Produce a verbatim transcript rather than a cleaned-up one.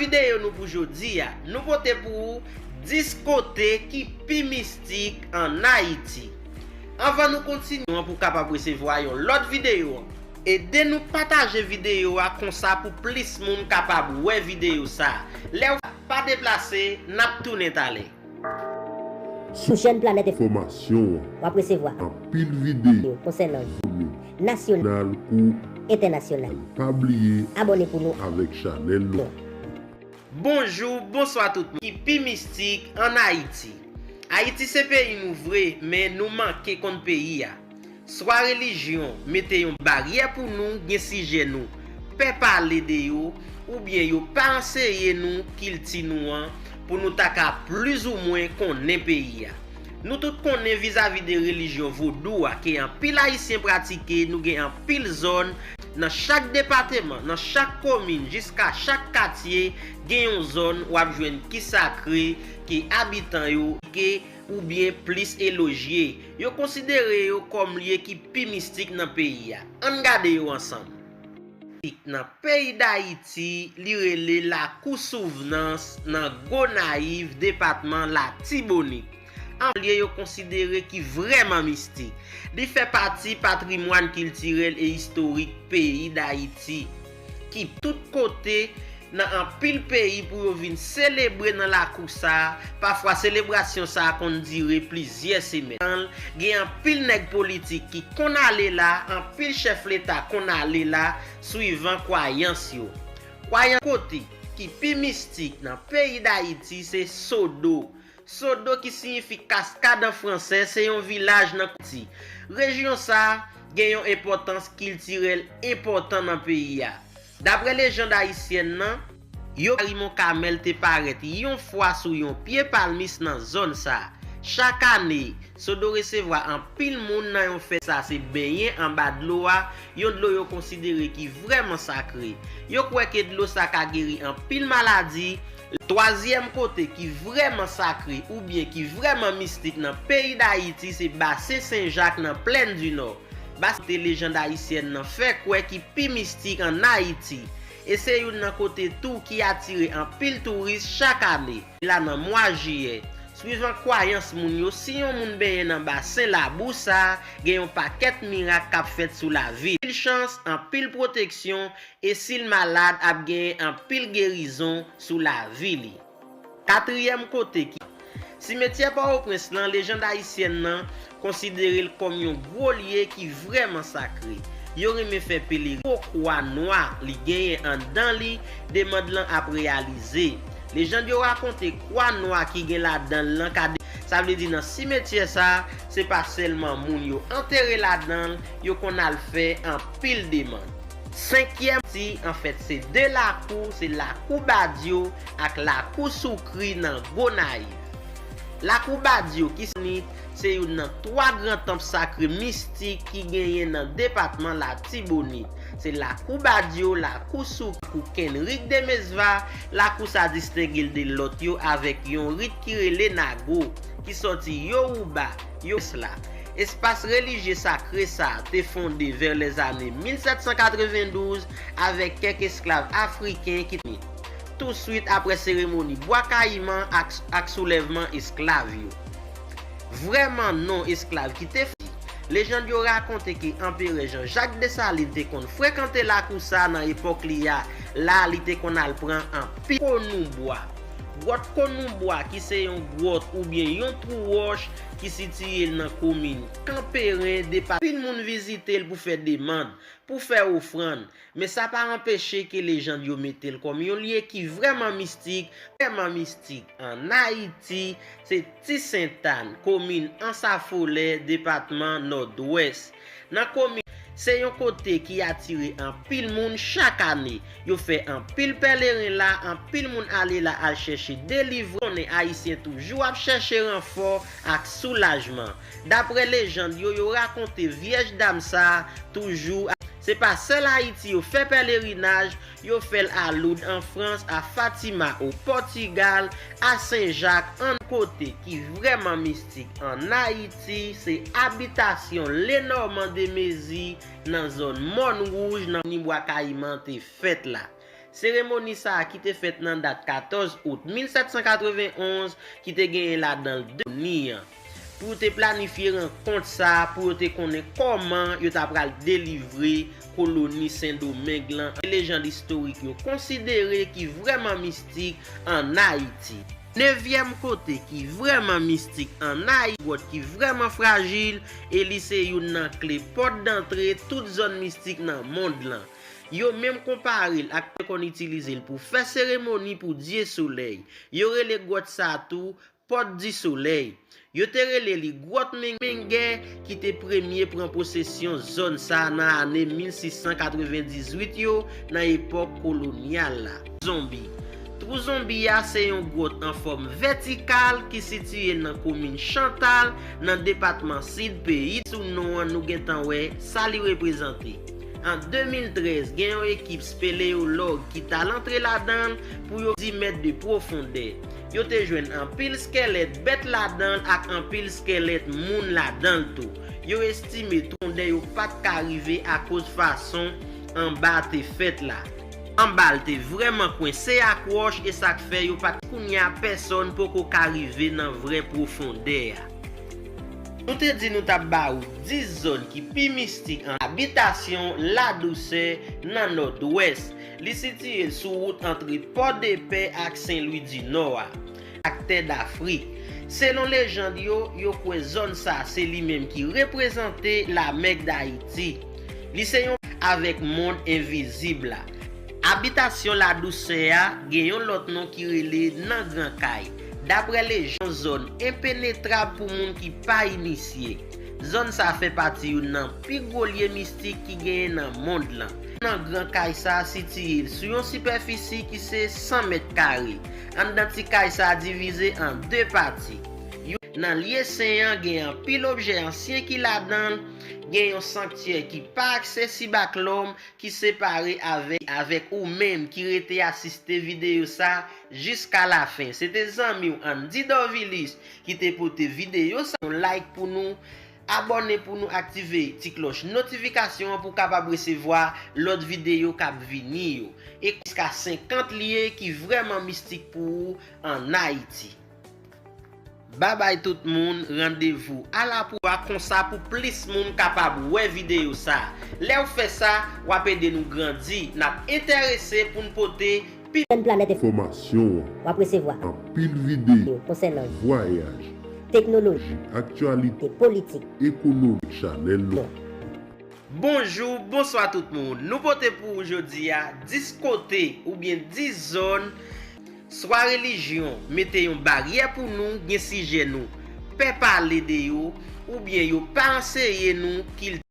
Videyo nou pou jodi a, nou pote pou ou dis kote ki pi mistik ann Ayiti. Anvan nou kontinye an, pou w kapab resevwa yon lòt videyo an, ede nou pataje videyo a konsa pou plis moun kapab wè videyo sa. Lè w pa deplase, n ap tounen talè. Sou chèn Planèt Enfòmasyon an, w ap resevwa anpil videyo konsènan ekonomi nasyonal kou entènasyonal. Pa bliye abòne pou nou avèk chanèl nou. Bonjou, bonswa tout moun. Ki pi mistik ann Ayiti? Ayiti se peyi nou vre, men nou manke konn peyi a. Swa relijyon mete yon baryè pou nou gen sijè nou pè pale de yo, oubyen yo pa anseye nou kilti nou an pou nou ta ka plizoumwen konnen peyi a. Nou tout konnen vizavi de relijyon vodou a ke anpil Ayisyen pratike, nou gen anpil zòn nan chak depatman, nan chak komin, jiska chak katye, gen yon zòn w ap jwenn ki sakre, ke abitan yo ke oubyen plis elojye. Yo konsidere yo kòm lye ki pi mistik nan peyi a. Ann gade yo ansanm. Nan peyi Dayiti, li rele Lakou Souvnans nan Gonayiv, depatman Latibonit. Yon lye yo konsidere ki vrèman mistik. Li fè pati patrimwàn kiltirèl e istorik peyi Dayiti, ki tout kote nan anpil peyi pou yo vin selebre nan lakou sa a. Pafwa, selebrasyon sa a konn dire plizyè semèn. Gen anpil nèg politik ki konn ale la, anpil chèf leta konn ale la, swivan kwayans yo. Kwayans kote ki pi mistik nan peyi Dayiti se Sodo. Sodo ki siyifi kaskad an fransè, se yon vilaj nan Ayiti. Rejyon sa a gen yon enpòtans kiltirèl enpòtan nan peyi a. Daprè lejand ayisyèn nan, yo Mari Monkamèl te parèt yon fwa sou yon pye palmis nan zòn sa a. Chak ane, Sodo resevwa anpil moun nan yon fèt. Sa se benyen anba dlo a, yon dlo yo konsidere ki vrèman sakre. Yo kwè ke dlo sa ka geri anpil maladi. Twazyèm kote ki vrèman sakre oubyen ki vrèman mistik nan peyi Dayiti se Basen Sen Jak nan Plèn di Nò. Basen kote lejand ayisyèn nan fè kwè ki pi mistik ann Ayiti. E se youn nan kote tou ki atire anpil touris chak ane. La nan mwa jiyè. Swivan kwayans moun yo, si yon moun benyen nan basen labou sa a, gen yon pakèt mirak k ap fèt sou lavi l. Anpil chans, anpil pwoteksyon, e si l malad, ap genyen anpil gerizon sou lavi li. Katriyèm kote ki. Simetyè Pòtoprens lan, lejand ayisyèn nan konsidere l kòm yon gwo lye ki vrèman sakre. Yo renmen fè pelerin. Gwo kwa nwa li genyen anndan li, demann lan ap reyalize. Lejand yo rakonte kwa nwa ki gen ladan l lan ka de-, sa vle di nan simetyè sa a, se pa sèlman moun yo antere ladan l, yo konn al fè anpil demann. Senkyèm ti, anfèt, se de lakou, se Lakou Badyo ak Lakou Soukri nan Gonayiv. Lakou Badyo ki se youn nan twa gran tanp sakre mistik ki genyen nan depatman Latibonit. Se Lakou Badyo, Lakou Soukri, Lakou Kenrick de Mesva, lakou sa distenge l de lòt yo avèk yon rit ki rele Nago, ki sòti Yoruba, Yosla. Espas relijye sakre sa a te fonde vè lèzane mil sèt san katrevendouz avèk kèk esklav afriken ki touswit apre seremoni Bwa Kayiman ak, ak soulèvman esklav yo. Vrèman non esklav ki te fè. Lejand yo rakonte ke Anperè Jan Jak Desalin te konn frekante lakou sa nan epòk li a. La, li te konn al pran anpil kononbwa. Gwòt Kononbwa, ki se yon gwòt oubyen yon twou wòch ki sitiye nan komin Kanperen, depa-, anpil moun vizite l pou fè demann, pou fè ofrann. Men sa pa anpeche ke lejand yo mete l kòm yon lye ki vrèman mistik, vrèman mistik. Ann Ayiti, se Ti Sentàn, komin Ansafolè, depatman Nòdwès. Nan komin, se yon kote ki atire anpil moun chak ane. Yo fè anpil pèleren la, anpil moun ale la al chèche delivre. Konnen Ayisyen toujou ap chèche ranfò ak soulajman. Daprè lejand yo, yo rakonte Vyèj Dam sa a toujou. Se pa sèl Ayiti yo fè pèlerinaj, yo fè l a Loud an Frans, a Fatima o Pòtigal, a Sen Jak. An kote ki vrèman mistik ann Ayiti, se abitasyon Lenormand de Mézy nan zòn Mòn Wouj, nan ni Bwa Kayiman te fèt la. Seremoni sa a ki te fèt nan dat katòz out mil sèt san katrevenn onz, ki te genyen ladan l de ni an, pou yo te planifye rankont sa a, pou yo te konnen kòman yo ta pral delivre koloni Sendomeng lan, e lejand istorik yo konsidere ki vrèman mistik ann Ayiti. Nevyèm kote ki vrèman mistik ann Ayiti, gwòt ki vrèman frajil, e li se youn nan kle pòt dantre tout zòn mistik nan mond lan. Yo menm konpare l ak te konn itilize l pou fè seremoni pou dye solèy. Yo rele gwòt sa tou Pòt di Solèy. Yo te rele li Gwòt Men-, Mengè, ki te premye pran posesyon zòn sa a nan ane mil sis san katrevendizuit yo, nan epòk kolonyal la. Zonbi. Twou Zonbi a se yon gwòt an fòm vètikal ki sitiye nan komin Chantal, nan depatman Sid peyi. Sou non an, nou gentan wè sa li reprezante. An de mil trèz, gen yon ekip speleyològ ki t al antre ladan l pou yo di mèt de pwofondè. Yo te jwenn anpil skèlèt bèt ladan l ak anpil skèlèt moun ladan l tou. Yo estime twou Zonbi yo pa t ka rive akoz fason anba a te fèt la. Anba l te vrèman kwense ak wòch, e sa k fè yo pa t kounye a pèsòn poko ka rive nan vrè pwofondè a. Nou te di nou t ap ba ou dis zòn ki pi mistik an. Abitasyon Ladousè nan Nòdwès. Li sitiye sou wout antre Pòdepè ak Sen Lwi di Nò a, ak Tè Dafrik. Selon lejand yo, yo kwè zòn sa a se li menm ki reprezante Lamèg Dayiti. Li se yon avèk mond envizib la. Abitasyon Ladousè a gen yon lòt non ki rele Nan Gran Kay. Daprè lejand, zòn enpenetrab pou moun ki pa inisye. Zòn sa a fè pati youn nan pi gwo lye mistik ki genyen nan mond lan. Nan Gran Kay sa a sitiye l sou yon sipèfisi ki se san mèt kare. Anndan ti kay sa a divize an de pati. Yo, nan lye sen an, gen anpil objè ansyen ki ladan l, gen yon sanktyè ki pa aksesib ak lòm, ki separe avè, avèk ou menm ki rete asiste videyo sa a jiska lafen. Se te zanmi w Andy Dorvilus ki te pote videyo sa a. Yon like pou nou, abòne pou nou, aktive ti klòch notifikasyon an pou w kapab resevwa lòt videyo k ap vini yo. E jiska senkant lye ki vrèman mistik pou ou ann Ayiti. Babay tout moun, randevou alapouwa konsa pou plis moun kapab wè videyo sa a. Lè w fè sa, w ap ede nou grandi. N ap enterese pou n pote pi. Chèn Planèt Enfòmasyon an. W ap resevwa anpil videyo konsènan vwayaj, teknoloji, aktyalite, politik, ekonomi, chanèl nou. Bonjou, bonswa tout moun. Nou pote pou ou jodi a dis kote oubyen dis zòn, swa relijyon mete yon baryè pou nou, gen sijè nou pè pale de yo, oubyen yo pa anseye nou kilti